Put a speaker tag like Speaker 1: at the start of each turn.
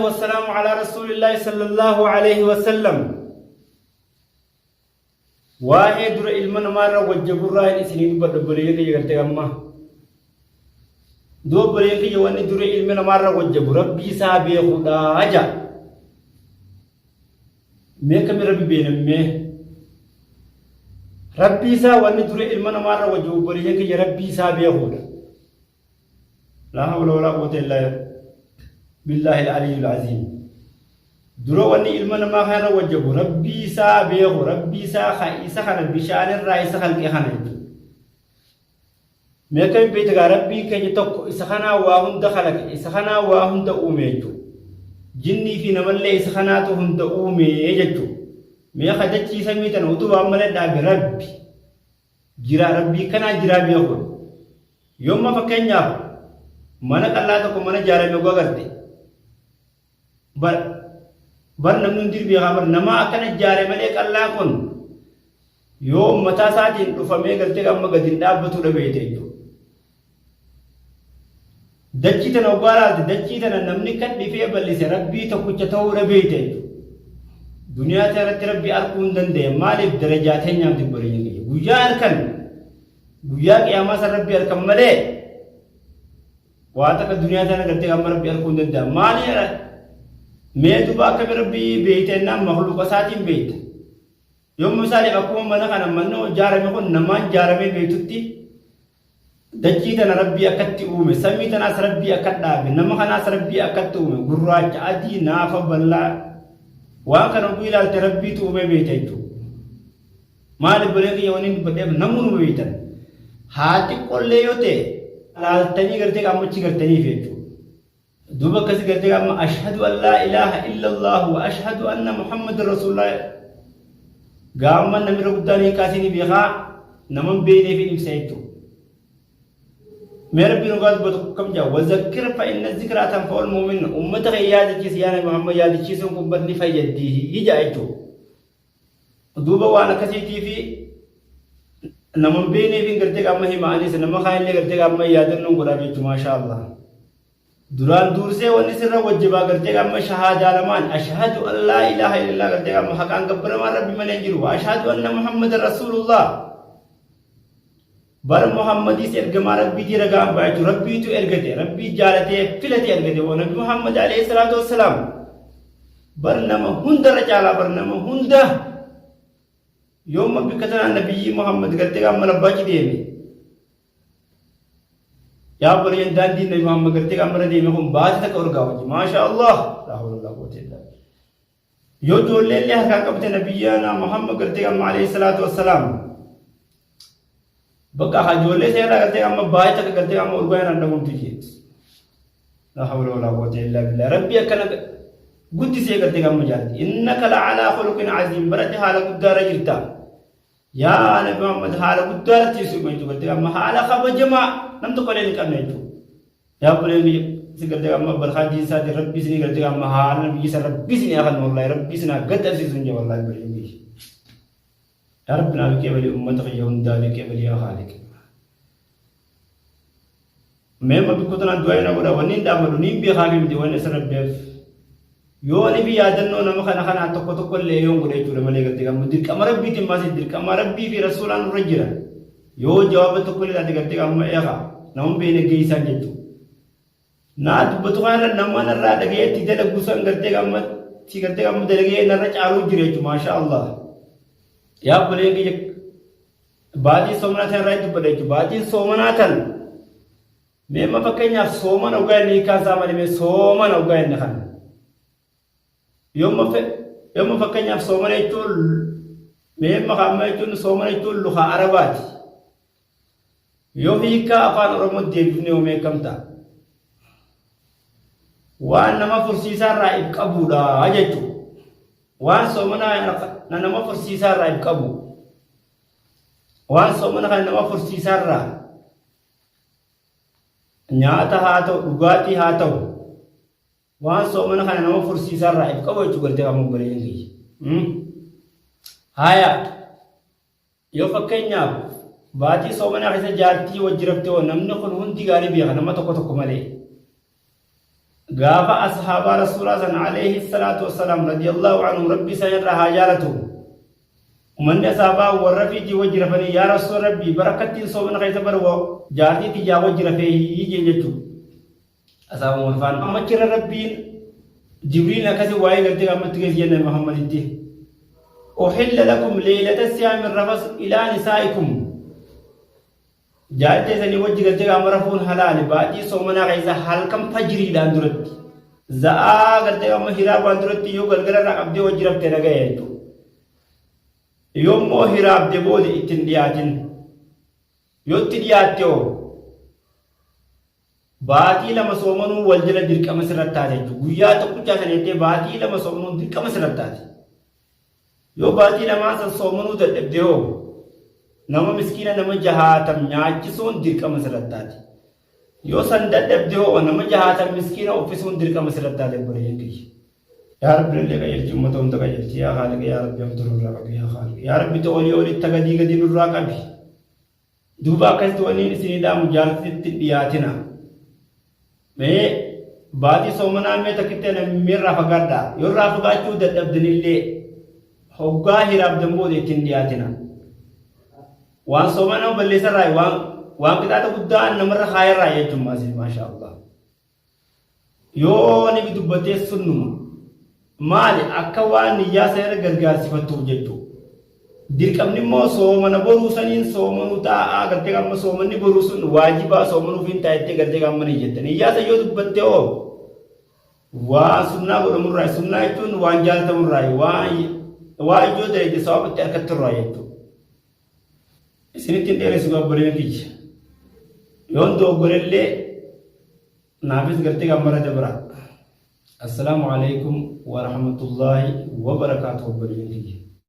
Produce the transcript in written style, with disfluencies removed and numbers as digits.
Speaker 1: Wassalaamu alaa rasuulillaahi sallallahu alaihi wasallam. Waa'ee dura ilma namaarra wajjaburraa hin isinii dubbadha obboleeyyan kiyya gartee amma. Dura obboleeyyan kiyya wanni dura ilma namaarra wajjabu rabbii isaa beekuudha ja'a. Mee akkami rabbi beenammee? Rabbii isaa wanni dura ilma namaarra wajjabu obboleeyyan kiyya rabbii isaa beekuudha. Laa hawla walaa quwwata illaa billaahi al-aliyyil aziim. Dura wanni ilma namaa kana irra wajjabu rabbii isaa beeku, rabbii isaa ka isa kana bishaan irraa isa kalqe kana jechuudha. Mee akkamiin beekta gaa rabbiin keenya tokko isa kanaa waa hunda kalaqe, isa kanaa waa hunda uume jechuudha. Jinnii fi namallee isa kanaatu hunda uume jechuudha. Mee ka dachii samii tana utubaan malee dhaabe rabbi. Jiraa rabbii kanaa jiraa beekuudha. Yoomma fakkeenyaaf mana qallaa tokko mana ijaarame oguu agarte bar bar namni hundi beekaa bar namaa akkana ijaare malee qallaa kun yoo mataa isaatiin dhufamee gartee amma gadi hin dhaabbatu dhabeete jechuudha. Dachii tana oggaa laalte dachii tana namni kan dhifee bal'ise rabbii tokkicha ta'uu dhabeete jechuudha. Duniyaa tana irratti rabbi arguu hin danda'e maaliif darajaa teenyaaf dubbalee guyyaa halkan Guyyaa qiyaamaa san Rabbi arkan malee waa takka duniyaa tana gartee amma Rabbi arguu hin danda'an. Maali mee duba akkami Rabbi beeyta jennaan makluuqa isaatiin beeyta. Yommuu misaaliif akkuma mana kana manni ijaarame kun namaan ijaaramee beektutti dachii tana Rabbii akkatti uume samii tanaas Rabbii akka dhaabe nama kanaas Rabbii akkatti uume gurraacha adii naafa bal'aa waan kana oguu ilaalte Rabbiitu uume beeyta jechuudha. Maali obboleen kiyya wanni dubbadheef namuu numa beektan. Haa xiqqollee yoo ta'e laaltanii gartee qaammachi gartaniif jechuudha. Duuba akkasi gartee qaama ashhadu an laa ilaaha illallah wa ashhadu anna muhammad rasuulullah gaamma namni irra guddaan hiikaa isinii beekaa nama hin beekneef hin ibsa jechuudha. Mee rabbiin dhugaa dubbatu kam jaa wazakkir fa inna zikraa tanfa'ul mu'min ummata kee yaadachiisi yaa nabi Muhammad yaadachiisuun kun bar ni fayyaddi jaa jechuudha. Duuba waan akkasiitii fi nama hin beekneef hin gartee qaama hima anis nama kaanillee gartee qaama yaadannoon godhaaf jechuudha maashaa Allah. Duraan dursee wanni sirra wajjibaa gartee qaama shahaadaa lamaan ashhadu an laa ilaaha illallah gartee qaama haqaan gabbaramaan rabbi malee hin jiru wa ashhadu anna muhammadan rasuulullah. Bar Muhammadis ergamaa rabbiitii ragaan ba'a jechuudha. Rabbiitu ergate rabbii jaalatee filate ergate wa nabi Muhammad alayhi salaatu wassalaam. Bar nama hundarra caalaa bar nama hunda yooma bikka tanaan nabiyyii Muhammad gartee qaama labbaachi deeme. Yaa obboleeyyan daandiin nabi Muhammad gartee qaama irra deeme kun baatii takka urgaa wajji. Maasha Allah. Laa hawla walaa quwwata illaa billah. Yoo ijoollee illee harkaan qabte nabiyyaana Muhammad gartee amma alayhi salaatu wassalaam. Bakka haa ijoollee seerraa gartee amma baay'ee takka gartee amma urgaa irraan dhabamtu jeetti. Laa hawla walaa quwwata illaa billah. Rabbi akkana guddisee gartee amma jaalti. Innaka la'alaa khuluqin aziim barate haala guddaa irra jirta. Yaa Nabi Muhammad haala guddaa irratti jechuudha jechuudha gartee amma haala kabajamaa nam tokko illee hin qabne jechuudha. Yaa obboleen biyya si gartee amma barkaa diinsaati rabbi isinii gartee amma haala biyyi san rabbi isinii haa kennu wallaahi rabbi isin haa gaddarsiisu hin jee wallaahi obboleen biyya. Yaa rabbi naa qeebali ummata kiyya hundaa ni qeebali yaa haaliq. Mee amma bikku tanaan du'aa na godha wanni hin dhaabbadhu niin beekaa fi miti wanni asirra beef. Yoo ani fi yaadannoo nama kana kanaa tokko tokko illee yoon godhe jechuudha malee gartee qabu dirqama rabbiitiin maasii dirqama rabbii fi rasuulaan nurra jira. Yoo jawaaba tokko illee taate gartee qabu eegaa nama beekne geessaan jechuudha. Naa dubbatu kana irra nama narraa dhaga'ee itti dalagu san gartee amma si gartee amma dalagee narra caaluu jira jechuudha maasha Allah. Yaa obboleen kiyya baatii soomanaa tan irraa dubbadha jechuudha. Baatiin soomanaa tan mee amma fakkeenyaaf soomana ogaa inni hiikaan isaa malee mee soomana ogaa inni kana. Yooma fakkeenyaaf soomana jechuun mee amma amma jechuun soomana jechuun luka arabaati. Yoo hiikkaa afaan Oromootti deebifne hoo mee akkam ta'a? Waan nama fursiisaa irraa if qabuudha jechuudha. Waan soomanaa na nama fursiisaa irraa if qabu. Waan soomana kana nama fursiisaa irraa nyaata haa ta'u dhugaatii haa ta'u waan soomana kana nama fursiisaa irraa if qabu jechuudha gartee qaama obboleeyyan kiyya. Haaya. Yoo fakkeenyaaf baatii soomanaa keessa jaartii wajji rafte hoo namni kun hundi gaarii beeka nama tokko tokko malee. Gaafa ashaabaa rasuulaa san alayhi salaatu wassalaam radiyallahu anhu rabbi isaan irraa haa jaalatu. Umanni asaabaa warra fiitii wajji rafanii yaa rasuula rabbii barakattiin soomana keessa bara jaartii tiyyaa wajji rafee jeen jechuudha. Asaabuma wal faana. Amma achirra rabbiin Jibriil akkasi waa'ee gartee ammatti keessa jenna Muhammaditti. Uhilla lakum leeylata siyaami rafas ilaa nisaa'ikum. Jaartii teessanii wajji galtee qaama rafuun halaali baatii soomanaa keessa halkan fajriidhaan duratti. Za'aa galtee qaama hiraabaan duratti yoo galgala irraa qabdee wajji rafte nagaya jechuudha. Yoommoo hiraabde booda ittiin dhiyaatin. Yoo itti dhiyaatte hoo baatii lama soomanuu wal jala dirqama sirratti taate jechuudha. Guyyaa tokkichaa sana jettee baatii lama soomanuun dirqama sirratti taate. Yoo baatii lamaan san soomanuu dadhabde hoo nama miskiina nama jahaatam nyaachisuun dirqama sirratti taate. Yoo san dadhabde hoo nama jahaatam miskiina uffisuun dirqama sirratti taate obboleeyyan kiyya. Yaa Rabbi nullee qajeelchi uummata hunda qajeelchi yaa Haaliqa yaa Rabbi hamtuu nurraa qabi yaa Haaliqa yaa Rabbi ta olii olitti ta gadii gadii nurraa qabi. Duuba akkasitti wanni isinii dhaamu jaartitti hin dhiyaatina. Mee baatii soomanaa mee takkitti ana mee irraa fagaadhaa. Yoo irraa fagaachuu dadhabdanillee hoggaa hiraabdan booda itti hin dhiyaatina. Waan soomana balleessarraa waan waan qixaaxa guddaa namarra kaayarraa jechuun maasii maashaa Allah. Yoo nami dubbatee sunnuma. Maali akka waan niyyaa san irra gargaarsifattuuf jechuu. Dirqamni immoo soomana boruu saniin soomanuu taa'aa gartee amma soomanni boruu sun waajibaa soomanuuf hin taa'ettee gartee amma ni jette. Niyyaa san yoo dubbatte hoo waan sunnaa godhamurraa sunnaa jechuun waan jaalatamurraa waan waan yoo dalagde sawaaba itti argatturraa jechuudha. Isinitti hin dheeressu obboleen kiyya. Yoon dogoggorellee naafis gartee gammara dabra. Assalaamu alaikum wa rahmatullahi wa barakaatuh obboleen kiyya.